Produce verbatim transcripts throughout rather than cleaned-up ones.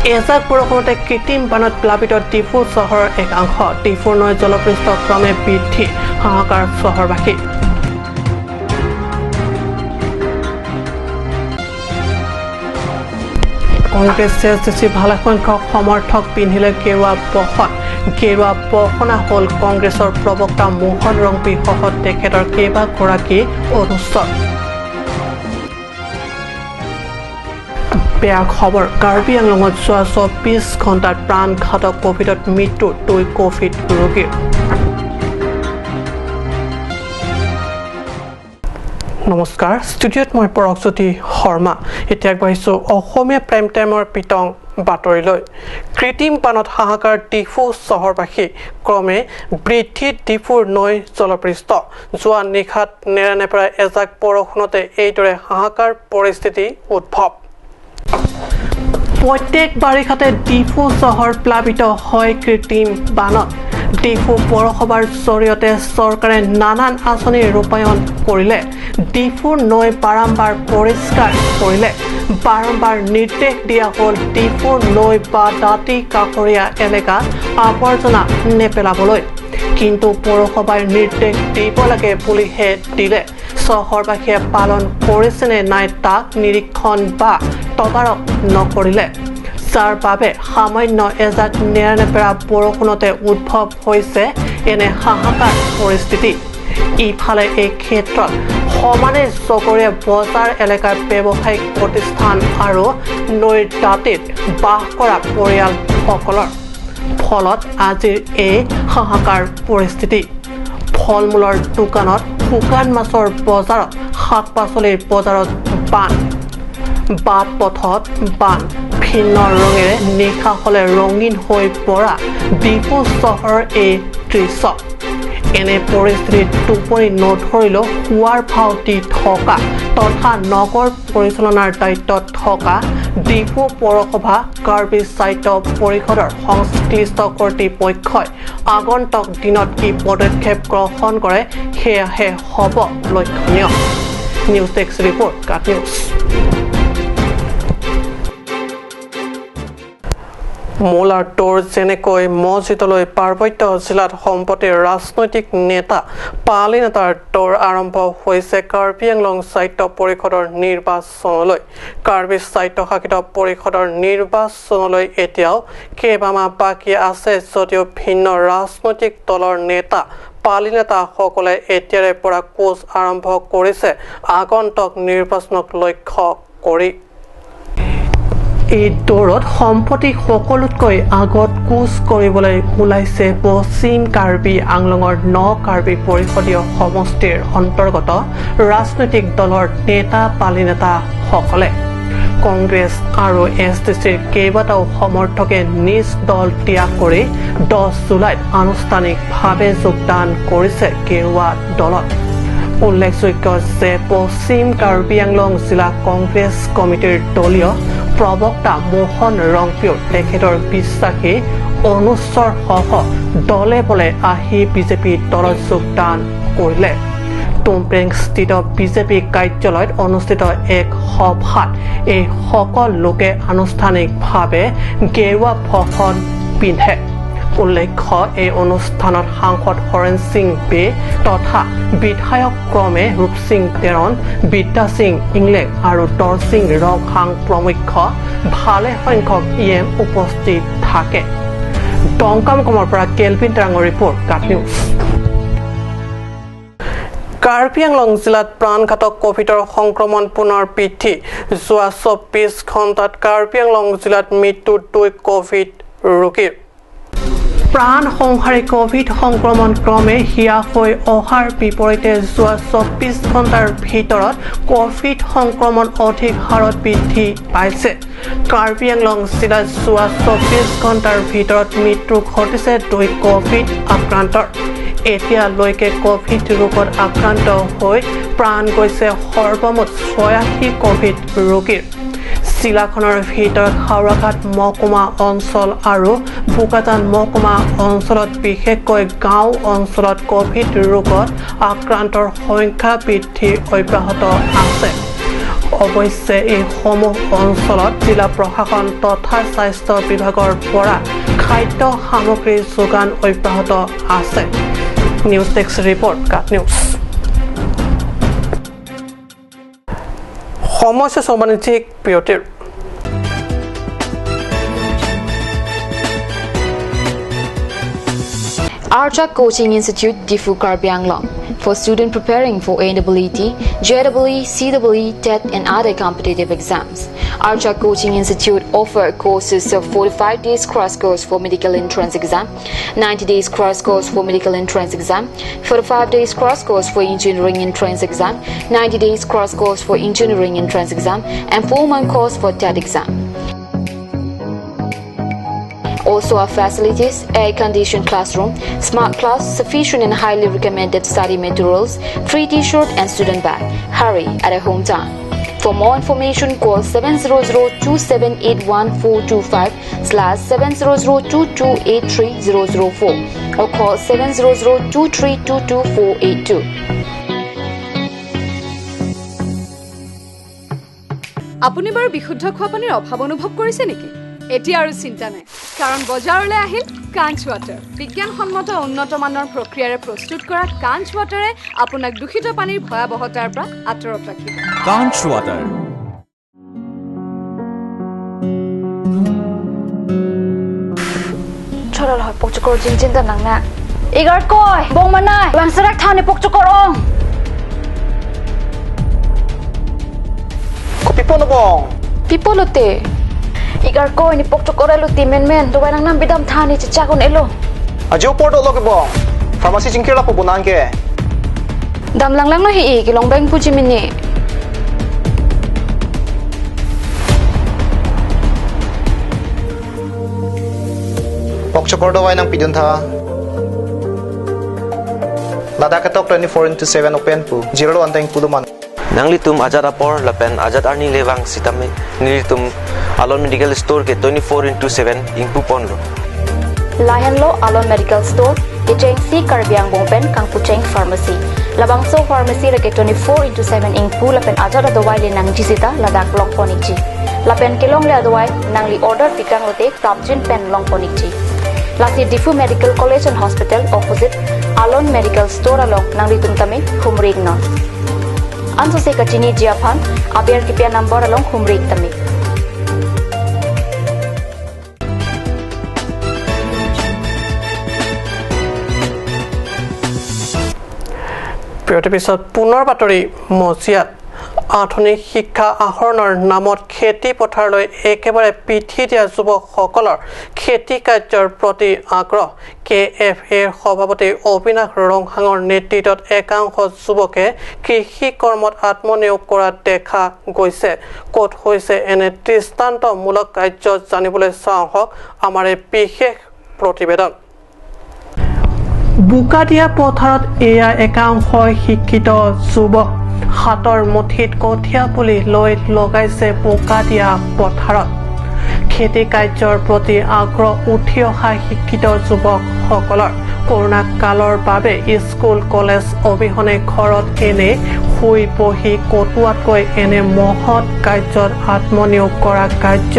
এজাক বৰষুণতে কৃত্ৰিম বানত প্লাবিত ডিফু চহৰৰ একাংশ। ডিফুৰ নৈ জলপৃষ্ঠ ক্ৰমে বৃদ্ধি, হাহাকাৰ চহৰবাসী। কংগ্ৰেছে এ জি চি ভালেসংখ্যক সমৰ্থক পিন্ধিলে গেৰুৱা বসন। গেৰুৱা বসনা হ'ল কংগ্ৰেছৰ প্ৰবক্তা মোহন ৰংপী সহ তেখেতৰ কেইবাগৰাকী অনুচৰ। বেয়া খবৰ, কাৰ্বি আংলঙত যোৱা চৌব্বিছ ঘণ্টাত প্ৰাণঘাতক কভিডত মৃত্যু দুই কভিড ৰোগীৰ। নমস্কাৰ, ষ্টুডিঅ'ত মই পৰকজ্যোতি শৰ্মা। এতিয়া আগবাঢ়িছো অসমীয়া প্ৰাইম টাইমৰ পিতং বাতৰিলৈ। কৃত্ৰিম বানত হাহাকাৰ ডিফু চহৰবাসী, ক্ৰমে বৃদ্ধি ডিফুৰ নৈ জলপৃষ্ঠ। যোৱা নিশাত নেৰানেপেৰা এজাক বৰষুণতে এইদৰে হাহাকাৰ পৰিস্থিতি উদ্ভৱ। প্ৰত্যেক বাৰিষাতে ডিফু চহৰ প্লাবিত হয় কৃত্ৰিম বানত। ডিফু পৌৰসভাৰ জৰিয়তে চৰকাৰে নানান আঁচনি ৰূপায়ণ কৰিলে ডিফুৰ নৈ বাৰম্বাৰ পৰিষ্কাৰ কৰিলে। বাৰম্বাৰ নিৰ্দেশ দিয়া হ'ল ডিফুৰ নৈ বা দাঁতি কাষৰীয়া এলেকাত আৱৰ্জনা নেপেলাবলৈ। কিন্তু পৌৰসভাই নিৰ্দেশ দিব লাগে বুলিহে দিলে। চহৰবাসীয়ে পালন কৰিছে নে নাই তাক নিৰীক্ষণ বা তদাৰক নকৰিলে, যাৰ বাবে সামান্য এজাক নেৰানেপেৰা বৰষুণতে উদ্ভৱ হৈছে এনে হাহাকাৰ পৰিস্থিতি। ইফালে এই ক্ষেত্ৰত সমানে চকৰীয়া বজাৰ এলেকাৰ ব্যৱসায়িক প্ৰতিষ্ঠান আৰু নৈৰ দাঁতিত বাস কৰা পৰিয়ালসকলৰ। ফলত আজিৰ এই হাহাকাৰ পৰিস্থিতি। ফল মূলৰ দোকানত, শুকান মাছৰ বজাৰত, শাক পাচলিৰ বজাৰত বান। বাট পথত বান। ভিন্ন ৰঙেৰে নিশা হ'লে ৰঙীন হৈ পৰা ডিফু চহৰৰ এই দৃশ্য। এনে পৰিস্থিতিত টোপনি নধৰিলেও শোৱাৰ ভাও দি থকা তথা নগৰ পৰিচালনাৰ দায়িত্বত থকা ডিফু পৌৰসভা কাৰ্বি সাহিত্য পৰিষদৰ সংশ্লিষ্ট কৰ্তৃপক্ষই আগন্তুক দিনত কি পদক্ষেপ গ্ৰহণ কৰে, সেয়াহে হ'ব লক্ষণীয়। নিউজ ডেস্ক ৰিপৰ্ট, কাট নিউজ। মৌলাৰ দৌৰ যেনেকৈ মছজিদলৈ পাৰ্বত্য জিলাত সম্প্ৰতি ৰাজনৈতিক নেতা পালি নেতাৰ দৌৰ আৰম্ভ হৈছে কাৰ্বি আংলং সাহিত্য পৰিষদৰ নিৰ্বাচনলৈ। কাৰ্বি স্বায়ত্তশাসিত পৰিষদৰ নিৰ্বাচনলৈ এতিয়াও কেইবামাহ বাকী আছে যদিও ভিন্ন ৰাজনৈতিক দলৰ নেতা পালি নেতাসকলে এতিয়াৰে পৰা কুচ আৰম্ভ কৰিছে আগন্তুক নিৰ্বাচনক লক্ষ্য কৰি। এই দৌৰত সম্প্ৰতি সকলোতকৈ আগত কুচ কৰিবলৈ ওলাইছে পশ্চিম কাৰ্বি আংলঙৰ ন কাৰ্বি পৰিষদীয় সমষ্টিৰ অন্তৰ্গত ৰাজনৈতিক দলৰ নেতা পালি নেতাসকলে। কংগ্ৰেছ আৰু এছ ডি চিৰ কেইবাটাও সমৰ্থকে নিজ দল ত্যাগ কৰি দহ জুলাইত আনুষ্ঠানিকভাৱে যোগদান কৰিছে গেৰুৱা দলত। উল্লেখযোগ্য যে পশ্চিম কাৰ্বি আংলং জিলা কংগ্ৰেছ কমিটিৰ দলীয় প্ৰবক্তা মোহন ৰংপিও তেখেতৰ বিশ্বাসী অনুচৰ সহ দলে বলে আহি বিজেপি দলত যোগদান কৰিলে। তুমপ্ৰেংস্থিত বিজেপি কাৰ্যালয়ত অনুষ্ঠিত এক সভাত এই সকলো লোকে আনুষ্ঠানিকভাৱে গেৰুৱা বসন পিন্ধে। উল্লেখ্য, এই অনুষ্ঠানত সাংসদ হৰেণ সিং বে তথা বিধায়ক ক্ৰমে ৰূপসিং তেৰণ, বিদ্যা সিং ইংলেং আৰু দৰসিং ৰংহাং প্ৰমুখ্য ভালেসংখ্যক ই এম উপস্থিত থাকে। দমকাম কমৰ পৰা কেলভিন তেৰাঙৰ ৰিপৰ্ট, কাট নিউজ। কাৰ্বি আংলং জিলাত প্ৰাণঘাতক কভিডৰ সংক্ৰমণ পুনৰ বৃদ্ধি। যোৱা চৌব্বিছ ঘণ্টাত কাৰ্বি আংলং জিলাত মৃত্যু দুই কভিড ৰোগীৰ। প্ৰাণ সংহাৰী কভিড সংক্ৰমণ ক্ৰমে হ্ৰাস হৈ অহাৰ বিপৰীতে যোৱা চৌব্বিছ ঘণ্টাৰ ভিতৰত কভিড সংক্ৰমণ অধিক হাৰত বৃদ্ধি পাইছে। কাৰ্বি আংলং জিলাত যোৱা চৌব্বিছ ঘণ্টাৰ ভিতৰত মৃত্যু ঘটিছে দুই কভিড আক্ৰান্তৰ। এতিয়ালৈকে কভিড ৰোগত আক্ৰান্ত হৈ প্ৰাণ গৈছে সৰ্বমুঠ ছয়াশী কভিড ৰোগীৰ। জিলাখনৰ ভিতৰত হাওৰাঘাট মহকুমা অঞ্চল আৰু বোকাজান মহকুমা অঞ্চলত, বিশেষকৈ গাঁও অঞ্চলত কভিড ৰোগত আক্ৰান্তৰ সংখ্যা বৃদ্ধি অব্যাহত আছে। অৱশ্যে এইসমূহ অঞ্চলত জিলা প্ৰশাসন তথা স্বাস্থ্য বিভাগৰ পৰা খাদ্য সামগ্ৰী যোগান অব্যাহত আছে। নিউজ ডেস্ক ৰিপৰ্ট, কাট নিউজ। সময় হৈছে বাণিজ্যিক বিৰতিৰ। Arjak Coaching Institute, Diphu, Karbi Anglong. For student preparing for N E E, J E E, C E E, TET and other competitive exams, Arjak Coaching Institute offer courses of forty-five days crash course for medical entrance exam, ninety days crash course for medical entrance exam, forty-five days crash course for engineering entrance exam, ninety days crash course for engineering entrance exam, and four-month course for TET exam. Also, our facilities: air-conditioned classroom, smart class, sufficient and highly recommended study materials, free T-shirt and student bag. Hurry, at a hometown. For more information, call seven zero zero two seven eight one four two five slash seven zero zero two two eight three zero zero four or call seven zero zero two three two two four eight two. আপুনি বাৰু বিশুদ্ধ খোৱা পানীৰ অভাৱ অনুভৱ কৰিছে নেকি? এতিয়া আৰু চিন্তা নাই, কাৰণ বজাৰলৈ আহিল কাঞ্চ ৱাটাৰ। বিজ্ঞানসন্মত উন্নত মানৰ প্ৰক্ৰিয়াৰে প্ৰস্তুত কৰা কাঞ্চ ৱাটাৰে আপোনাক দূষিত পানীৰ ভয়াৱহতাৰ পৰা আঁতৰত ৰাখিব। কাঞ্চ water. Cholol hoi, pokchokor jingjin ta nang na. Igar koi, bong manai, bang serak tha ne pokchokor ong. Kopi pulo bong? Pi pulote? Igar koi, ne pokchokor elo ti menmen, dovai nangnam bidam tha ne chechak un-elo. Ajo apor dolo ke bong. Pharmacy chingkir lapu bonang ke. Dam langlanglo he-i, kelong bang puji mini. Pokchokor dovai nangpidun tha. Ladak ketok twenty-four into seven open pu. Jirolo anteng pulo man. Nanglitum ajat apor lapen ajat arni le vang sitame nelitum Alon Medical Store ke twenty-four into seven ingpu ponlo. Lahenlo Alon Medical Store, kechengsi Karbi Angbong pen kangpucheng pharmacy. Labangso pharmacy lake twenty-four into seven ingpu lapen ajat adovai le nangji sita ladak long pon ikji. Lapen kelongle adovai nangli order pikang lote prapjin pen long pon ikji. Lasi Diphu Medical College and Hospital opposite Alon Medical Store along nanglitum tame humri iknon. Ansose kachiniji aphan aber kipi a-number along humri ik tame. বিৰতিৰ পিছত পুনৰ বাতৰি মজিয়াত। আধুনিক শিক্ষা আহৰণৰ নামত খেতি পথাৰলৈ একেবাৰে পিঠি দিয়া যুৱকসকলৰ খেতি কাৰ্যৰ প্ৰতি আগ্ৰহ। কে এফ এৰ সভাপতি অবিনাশ ৰংহাঙৰ নেতৃত্বত একাংশ যুৱকে কৃষি কৰ্মত আত্মনিয়োগ কৰা দেখা গৈছে। ক'ত হৈছে এনে দৃষ্টান্তমূলক কাৰ্য, জানিবলৈ চাওঁ আহক আমাৰ এই বিশেষ প্ৰতিবেদন। বোকা দিয়া পথাৰত এয়া একাংশ শিক্ষিত যুৱক হাতৰ মুঠিত কঠীয়া পুলি লৈ লগাইছে বোকা দিয়া পথাৰত। খেতি কাৰ্যৰ প্ৰতি আগ্ৰহ উঠি অহা শিক্ষিত যুৱকসকলৰ। কৰোণা কালৰ বাবে স্কুল কলেজ অবিহনে ঘৰত এনে শুই বহি কটোৱাতকৈ এনে মহৎ কাৰ্যত আত্মনিয়োগ কৰা কাৰ্য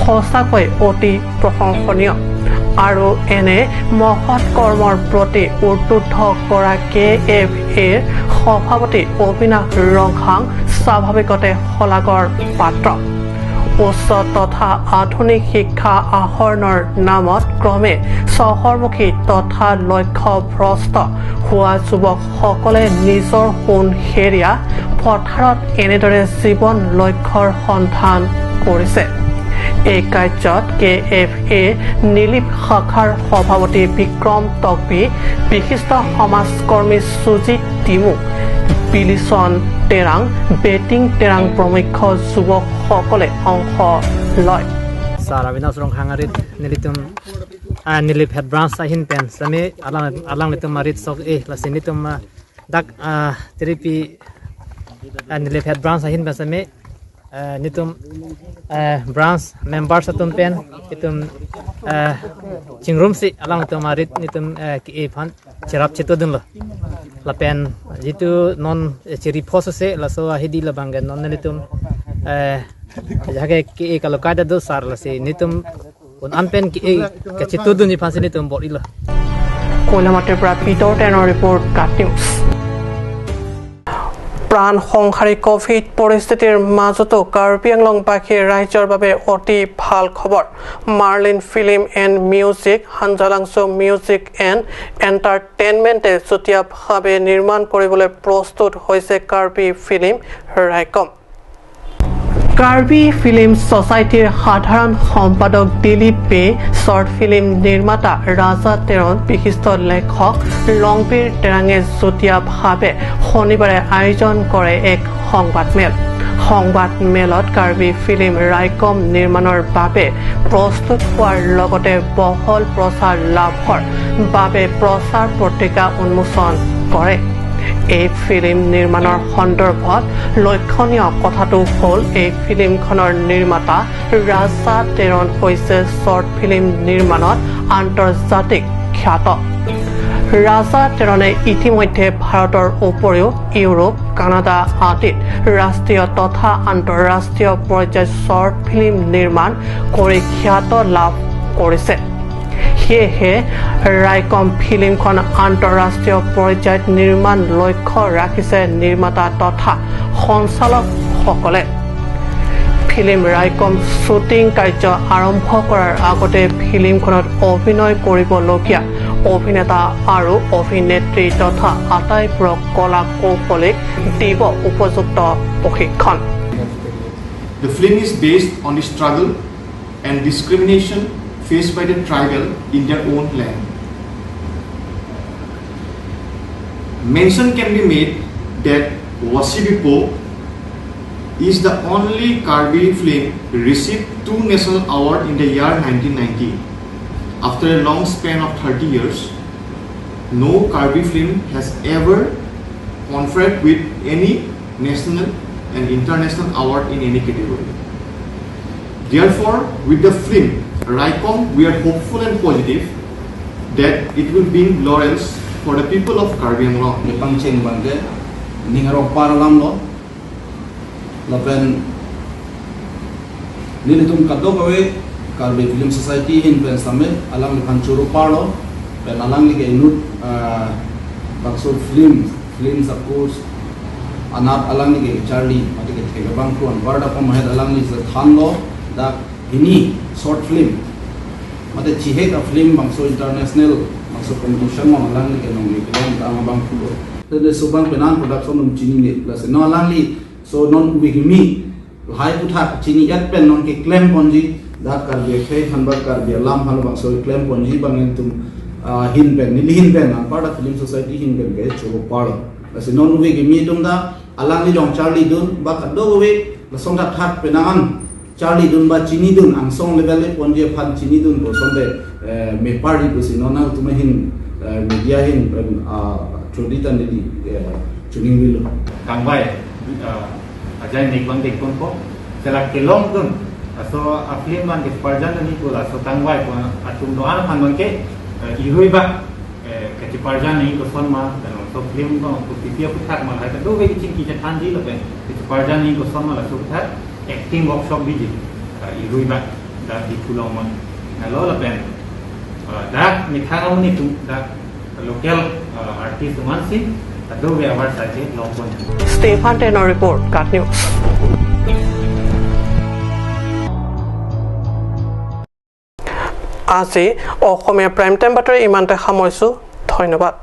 সঁচাকৈ অতি প্ৰশংসনীয়। আৰু এনে মহৎ কৰ্মৰ প্ৰতি উদ্বুদ্ধ কৰা কে এফ এৰ সভাপতি অবিনাশ ৰংহাং স্বাভাৱিকতে শলাগৰ পাত্ৰ। উচ্চ তথা আধুনিক শিক্ষা আহৰণৰ নামত ক্ৰমে চহৰমুখী তথা লক্ষ্যভ্ৰষ্ট হোৱা যুৱকসকলে নিজৰ সোণ হেৰিয়া পথাৰত এনেদৰে জীৱন লক্ষ্যৰ সন্ধান কৰিছে। এই কাৰ্যত কে এফ এ নিলিপ শাখাৰ সভাপতি বিক্ৰম তকবি, বিশিষ্ট সমাজকৰ্মী সুজিত টিমু, বিলিচন তেৰাং, বেটিং তেৰাং প্ৰমুখ্য যুৱকসকলে অংশ লয়। Sir Avinash Ronghang arit nelitum, ah, Nilip Head Branch ahin pen sami alang, alanglitum arit sok eh lasi nelitum, ah, dak, ah, tiripi, ah, Nilip Head Branch ahin pen sami, ah, nelitum, ah, branch members atum pen itum, ah, chingrumsi alanglitum arit nelitum, ah, ke-e aphan cherap chetodunlo. Lapen jitu non, eh, chiri phos ase, laso ahidi labang ke non nelitum, Eh, jake ke e kalokai ta do sar lasi nelitum un-an pen ke e kachetudunji aphansi nelitum bor-ilo. Koilamati pra Peter Tenor report, KAT News. প্ৰাণ সংহাৰী কভিড পৰিস্থিতিৰ মাজতো কাৰ্বি আংলংবাসী ৰাইজৰ বাবে অতি ভাল খবৰ। মাৰ্লিন ফিল্ম এণ্ড মিউজিক, হাঞ্জালাংচু মিউজিক এণ্ড এণ্টাৰটেইনমেণ্টে যুটীয়াভাৱে নিৰ্মাণ কৰিবলৈ প্ৰস্তুত হৈছে কাৰ্বি ফিল্ম ৰাইকম। কাৰ্বি ফিল্ম ছ'চাইটিৰ সাধাৰণ সম্পাদক দিলীপ বে, শ্বৰ্ট ফিল্ম নিৰ্মাতা ৰাজা তেৰণ, বিশিষ্ট লেখক লংবীৰ তেৰাঙে যুটীয়াভাৱে শনিবাৰে আয়োজন কৰে এক সংবাদমেল। সংবাদমেলত কাৰ্বি ফিল্ম ৰাইকম নিৰ্মাণৰ বাবে প্ৰস্তুত হোৱাৰ লগতে বহল প্ৰচাৰ লাভৰ বাবে প্ৰচাৰ পত্ৰিকা উন্মোচন কৰে। এই ফিল্ম নিৰ্মাণৰ সন্দৰ্ভত লক্ষণীয় কথাটো হ'ল, এই ফিল্মখনৰ নিৰ্মাতা ৰাজা তেৰণ হৈছে শ্বৰ্ট ফিল্ম নিৰ্মাণত আন্তৰ্জাতিক খ্যাত। ৰাজা তেৰণে ইতিমধ্যে ভাৰতৰ উপৰিও ইউৰোপ, কানাডা আদিত ৰাষ্ট্ৰীয় তথা আন্তঃৰাষ্ট্ৰীয় পৰ্যায়ত শ্বৰ্ট ফিল্ম নিৰ্মাণ কৰি খ্যাত লাভ কৰিছে। সেয়েহে ৰাইকম ফিল্মখন আন্তঃৰাষ্ট্ৰীয় পৰ্যায়ত নিৰ্মাণ লক্ষ্য ৰাখিছে নিৰ্মাতা তথা সঞ্চালকসকলে। ফিল্ম ৰাইকম শ্বুটিং কাৰ্য আৰম্ভ কৰাৰ আগতে ফিল্মখনত অভিনয় কৰিবলগীয়া অভিনেতা আৰু অভিনেত্ৰী তথা আটাইবোৰক কলা কৌশলীক দিব উপযুক্ত প্ৰশিক্ষণ। The film is based on the struggle and discrimination faced by the tribal in their own land. Mention can be made that Wasibipo is the only Karbi film received two national award in the year nineteen ninety. After a long span of thirty years, no Karbi film has ever conferred with any national and international award in any category. Therefore, with the film Raikom, we are hopeful and positive that it will bring laurels for the people of Karbi Anglong. Nepangcheng bangke ning arong par alam lo. Lapen nelitum kadokave Karbi Film Society ahin pen same alangliphan choro parlo, pen alangli ke inut, ah, bangso film, film suppose anat alangli ke charli, mate ke thek abang pon, bar da pamahet alangli se thanlo, dak hini short film. Mate chihek a film bangso international, bangso competition along alangli ke nongri kelang tang abang pulo. Tele so bang penang production nung chinine, plus no alangli so non ove kimi lahai puthak chini et pen non keklem ponji, dak Karbi akhei aphan ba Karbi alam aphan bangso keklem ponji bang nelitum, ah, ahin pen, neli ahin pen, anparta Film Society ahin pen ke choro parlo. Lasi non ove kimi atum ta alangli along charlidun ba kadokave lason thakthak penang an charlidun ba chinidun, angsong level le ponji aphan chinidun kosonte, eh, meparji pusi non nangtum ahin, eh, media ahin pen, ah, chodi ta neli, eh, choningri lo. Kangvai, ah, ajai nek bang dek ponpo, sela kelongdun, laso a film bang keparjan nangji pu laso kangvai pu atum do-an aphan bang ke, eh, irui bak, eh, kachiparjan nangji koson ma, dan laso film bang pu T V aputhak ma, hai kadokave kachingki chethanji lapen kachiparjan nangji koson ma laso aputhak acting workshop biji, eh, irui bak, dak Diphu along ma, nalo lapen, eh, dak methang amonit atum, dak local, uh, artist atum ansi, kadokave avarsai chelong pon. Stefan Tenor report, KAT News. আজি Asamiya prime time বাতৰি ইমানতে সামৰিছোঁ। ধন্যবাদ।